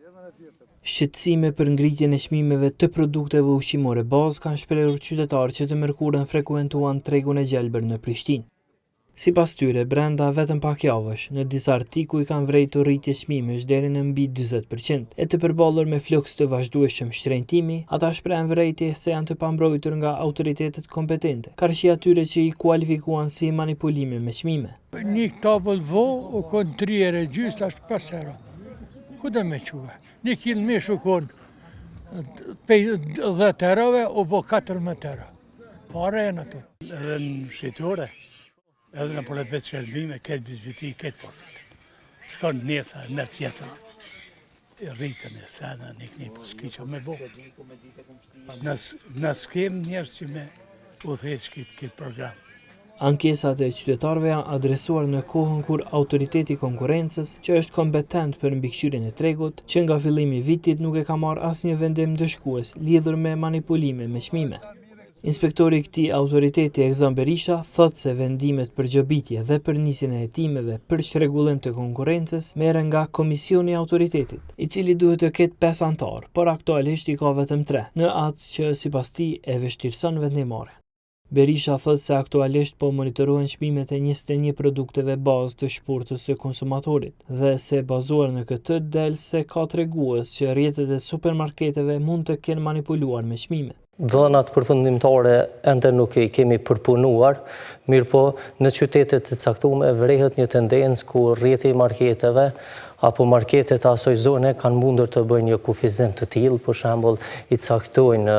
Shqetësime për ngritjen e çmimeve të produkteve ushqimore bazë kanë shprehur qytetarë që të mërkurën frekuentuan tregun e gjelbër në Prishtinë. Sipas tyre, brenda vetëm pak javësh, në disa artikuj kanë vërejtur rritje çmimesh deri në mbi 40%. E të përballur me fluks të vazhdueshëm shtrenjtimi, ata shprehen vërejtje se janë të pambrojtur nga autoritetet kompetente, karshi atyre që i kualifikuan si manipulime me çmime. Një tavëll vo u konë 3 euro e gjysë, tash 5 euro. Ku do me çue? Një kilë mish u konë pej 10 eurove, u bo 14 euro. Pare janë ato. Edhe në shitore, edhe në për vetë shërbime, këtë bizbiti, këtë portet. Shkon njëta, merr tjetër, rritën e sena, një këni, po s'ki që me bo. Na s'kem njerëz që me udhëheq këtë, këtë program. Ankesat e qytetarëve janë adresuar në kohën kur Autoriteti i Konkurrencës, që është kompetent për mbikëqyrjen e tregut, që nga fillimi i vitit nuk e ka marrë asnjë vendim ndëshkues lidhur me manipulime me çmime. Inspektori i këtij autoriteti Egzon Berisha thotë se vendimet për gjobitje dhe për nisjen e hetimeve për çrregullim të konkurrencës merren nga Komisioni i Autoritetit, i cili duhet të ketë 5 anëtarë, por aktualisht i ka vetëm 3, në atë që sipas tij e vështirëson vendimmarrjen. Berisha thotë se aktualisht po monitorohen çmimet e 21 produkteve bazë të shportës së konsumatorit dhe se bazuar në këtë del se ka tregues që rrjetet e supermarketeve mund të kenë manipuluar me çmime. Dhënat përfundimtare ende nuk i kemi përpunuar, mirëpo në qytete të caktume vërehet një tendencë ku rrjeti i marketeve apo marketet e asaj zone kanë mundur të bëjnë një kufizim të tillë, për shembull i caktojnë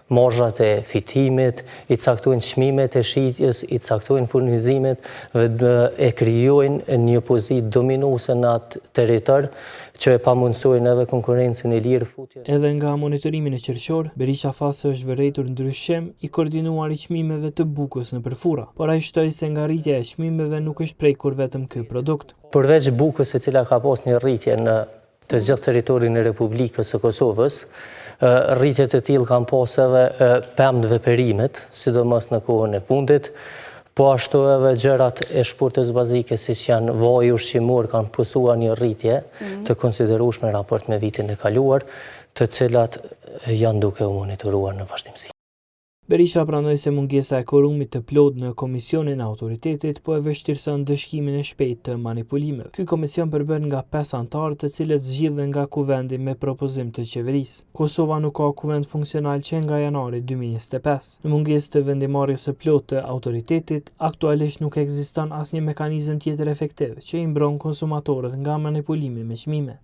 marzhat e fitimit, i caktojnë çmimet e shitjes, i caktojnë furnizimet dhe e krijojnë një pozitë dominuese në atë territor që e pamundësojnë edhe konkurrencën e lirë, futjen. Edhe nga monitorimi në qershor, Berisha tha se është vërejtur ndryshim i koordinuar i çmimeve të bukës nëpër furra, por ai shtoi se nga rritja e çmimeve nuk është prekur vetëm ky produkt. Përveç bukës e cila ka pas një rritje në të gjithë territorin e Republikës së Kosovës, rritje të tillë kanë pas edhe pemët dhe perimet, sidomos në kohën e fundit, po ashtu edhe gjërat e shportës bazike, siç janë vaji ushqimor, kanë pësuar një rritje mhm. të konsiderueshme në raport me vitin e kaluar, të cilat janë duke u monitoruar në vazhdimësi. Berisha pranoi se mungesa e kuorumit të plotë në Komisionin e Autoritetit po e vështirëson ndëshkimin e shpejtë të manipulimeve. Ky komision përbëhet nga pesë anëtarë të cilët zgjidhen nga Kuvendi me propozim të qeverisë. Kosova nuk ka kuvend funksional që nga janari 2025. Në mungesë të vendimmarrjes së plotë të autoritetit, aktualisht nuk ekziston asnjë mekanizëm tjetër efektiv që i mbron konsumatorët nga manipulimi me çmime.